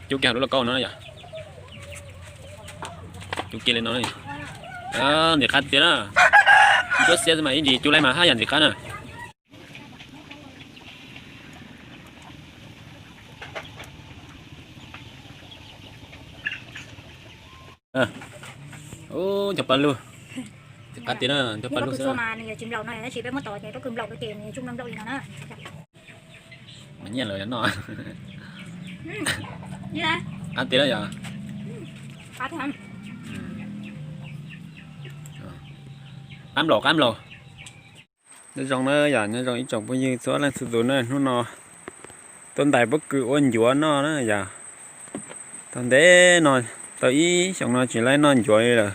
Cub kiag lub lauj kaub no yom. Cub kiag li no. Ntxim qab tiag na. Ntsuab xiab xwb mas ib ntsis cub laib mas haj yam ntxim qab na. Cov paj lug, ntxim qab tiag na, cov paj lug xwb. Mas nyiaj lawm no. Qab tiag na yom. Qab nplaum qab nplaum. Nyob zoo na yom, nyob zoo ib tsoom phooj ywg txhua leej txhua tus na, hnub no tuaj ntais pob kws ua ncuav noj na yom. Tau ntev no, tau ib xyoos no tsis laib noj ncuav li lawm,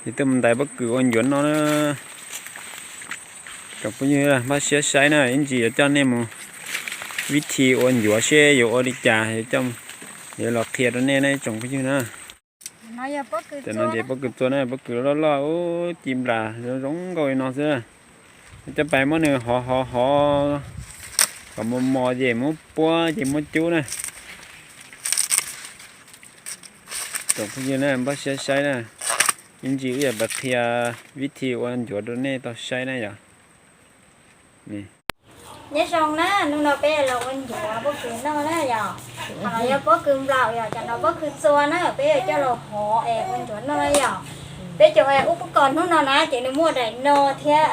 ces tuaj mus ntais pob kws ua ncuav noj na. Tsoom phooj ywg npaj siab saib na, ib ntsis yuav coj nej mus vib thi ua ncuav seb yuav ua li cas, yuav los qhia rau nej na ib tsoom phooj ywg na. Cov no ces pob kws txua na, pob kws loj loj, ci nplas zoo zoo nkauj li no xwb. Coj pais muab nws hov hov hov kom mos mos ces muab puab ces muab cub na. Tsoom phooj ywg na, npaj siab saib na, ib ntsis wb yuav pais qhia vib thi ua ncuav rau nej tau saib na yom. Nyob zoo na, hnub no peb los ua ncuav pob kws noj na yom. Qhov no yog pob kws nplaum yom, cov no pob kws txua na, peb yuav coj los hov es ua ncuav noj na yom. Peb cov ua pub kos hnub no na ces nws muaj daim no thiab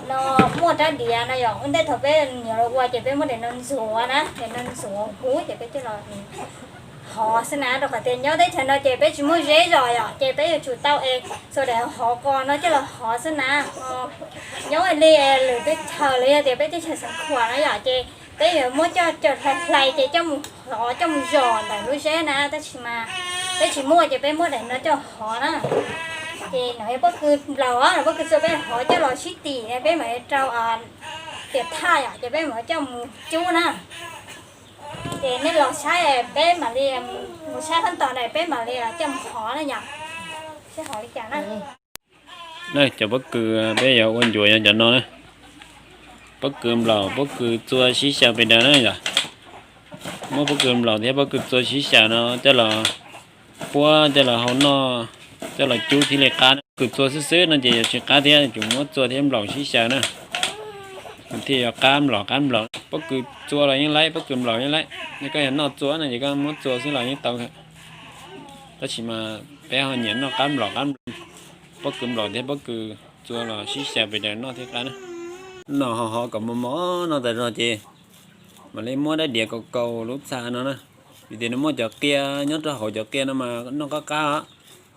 no, muaj rab diav no yom. Ua ntej thaum peb niam los ua ces peb muab daim no ntxuav na, daim no ntxuav huv ces peb coj los hov xwb na, rau qhov tias nyob teb chaws no ces peb tsis muaj zeb zos yom, ces peb yuav tsum tau es txhua daim hov kos no coj los hov xwb na. Nyob li lwm teb chaws los yog tias peb teb chaws Xeev Khuam no yom, ces peb yuav muab coj coj hlais hlais ces coj mus hov coj mus zom ntawm lub zeb na, tab sis mas peb tsis muaj ces peb muab daim no coj hov na. Ces no yog pob kws nplaum, pob kws txua peb hov coj los sib tim, peb mam rau tiam thaj yom, ces peb mam coj mus cub na. Ces nej los saib peb mam li mus saib qhov tos na, peb mam li coj mus hov na yom. Saib hov li cas na. Cov pob kws peb yuav ua ncuav yog cov no na. Pob kws nplaum, pob kws txua sib xyaw pes daws na yom. Muab pob kws nplaum thiab pob kws txua sib xyaw no coj los puab, coj los hau noj, coj los cub thiaj li qab. Pob kws txua xwb xwb no ces yuav tsis qab thiab, yuav tsum muab txua thiab nplaum sib xyaw na, nws thiaj yuav qab nplaum qab nplaum. Pob kws txua los yeej laib, pob kws nplaum yeej laib. Yog koj yog noj txua no ces koj muab txua xwb los yeej tau. Tab sis mas peb ho nyiam noj qab nplaum qab nplaum. Pob kws nplaum thiab pob kws txua los sib xyaw pes daws noj thiaj qab na. Noj ho hov kom mos mos no tas zog ces mam li muab daim diav kaus kaus lub txha no na, vim tias nws muaj cov qia nyob rau hauv, cov qia no mas noj qab qab os.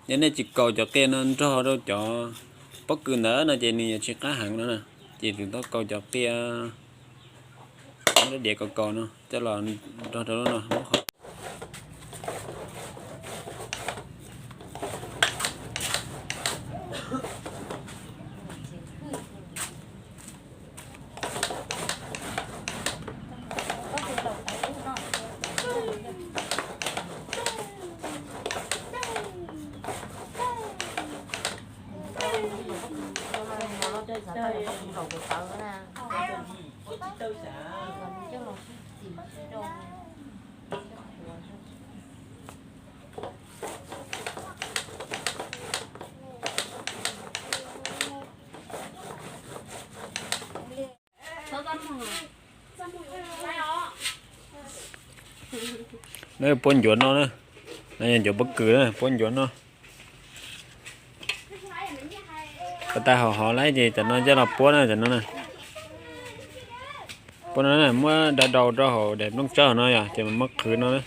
Yog nej tsis kaus cov qia no nrog rau cov pob kws ntawd no ces nws yuav tsis qab heev no na. Ces tus tau kaus cov qia, muab daim diav kaus kaus no coj los nrog rau lub no. Puab ncuav no na, no yog ncuav pob kws na, puab ncuav no. Pas tas hov hov lawm ces cov no coj los puab na, cov no na. Puab no muab da dau rau hauv daim nplooj tsawb hauv no yom, ces muab qhwv no na.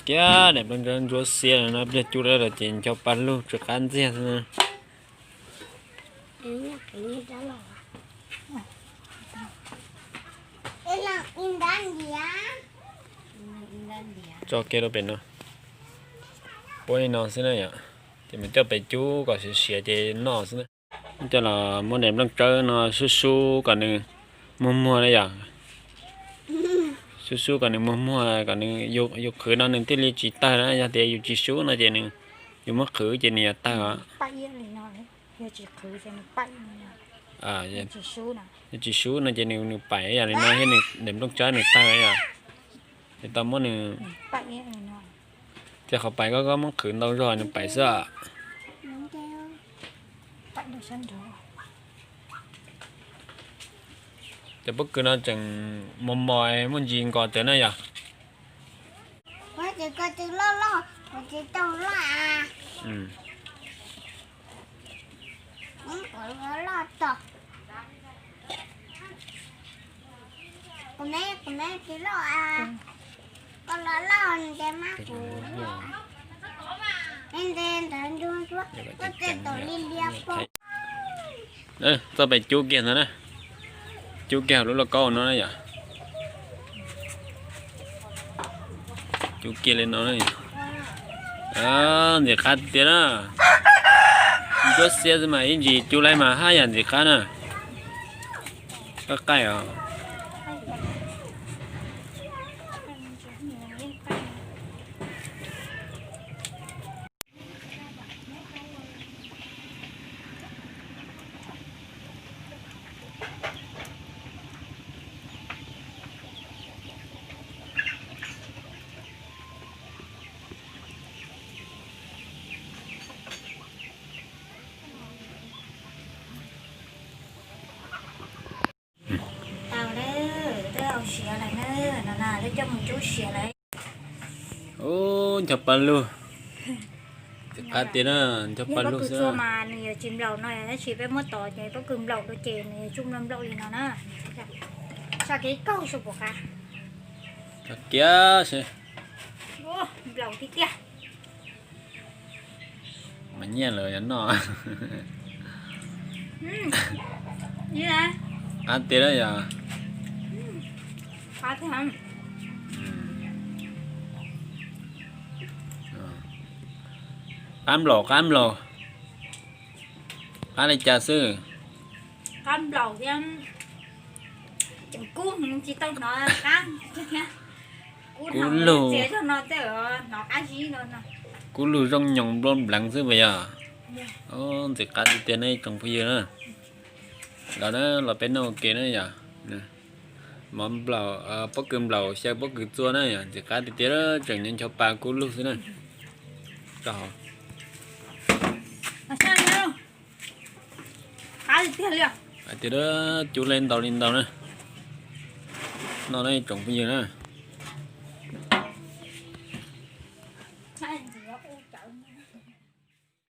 Kiag daim nplooj tsawb ntsuab xiab no pliag cub lawm ces ncho pa lug tsw qab ntxiag xwb na. Tso kiag rau pem no. Puab li no xwb na yom. Ces mus coj pem cub kom siav siav ces noj xwb na. Coj los muab daim nplooj tsawb no sub sub kom nws muag muag na yom. Sub sub kom nws muag muag kom nws, yus qhwv no nws thiaj li tsis tawg na, yog tias yus tsis sub no ces nws, yus muab qhwv ces nws yuav tawg os. Yog tsis sub no ces nws pais yam li no thiab, nws daim nplooj tsawb nws tawg yom. Ces tau muab nws, ces qhov pais koj, koj muab qhwv ntau zog nws pais xwb. Cov pob kws no tseem mos mos muaj ntsis nkaus tiag na yom. Txoj pem cub kiag ntawd na, cub kiag hauv lub lauj kaub no na yom. Cub kiag li no, ntxim qab tiag na. Ntsuab xiab xwb mas ib ntsis cub laib mas haj yam ntxim qab na. Qaij qaij os. Tau lawm, twb haus siav lawm na, no na twb coj mus cub siav lawm. Ub, ncho pa lug, ntxim qab tiag na, ncho pa lug xwb. Pob kws txua mas nws yuav tsis nplaum no, tab sis peb muab tod ces pob kws nplaum rau ces nws yuav tsuj nplaum nplaum li no na. Tso kev kaug saum puas qab. Kiag seb. Nplaum tiag tiag. Mas nyiaj lawm yog noj. Qab tiag yog. Qab nplaum, qab nplaum. Qab li cas xwb? Qab nplaum thiab. Tseem kub, tsis tau hnov qab thiab. Kub lug, hnov qab zib no. Kub lug zoo nyoos nplooj npleev xwb puas yog? Ntxim qab tiag tiag ne tsoom phooj ywg na. Los na, los peb noj ua ke na yom. Mov nplaum, pob kws nplaum xyaw pob kws txua na yom, ntxim qab tiag tiag, tseem ncho pa kub lug xwb na. Qab tiag tiag, cub li ntau li ntau na. Noj na tsoom phooj ywg na.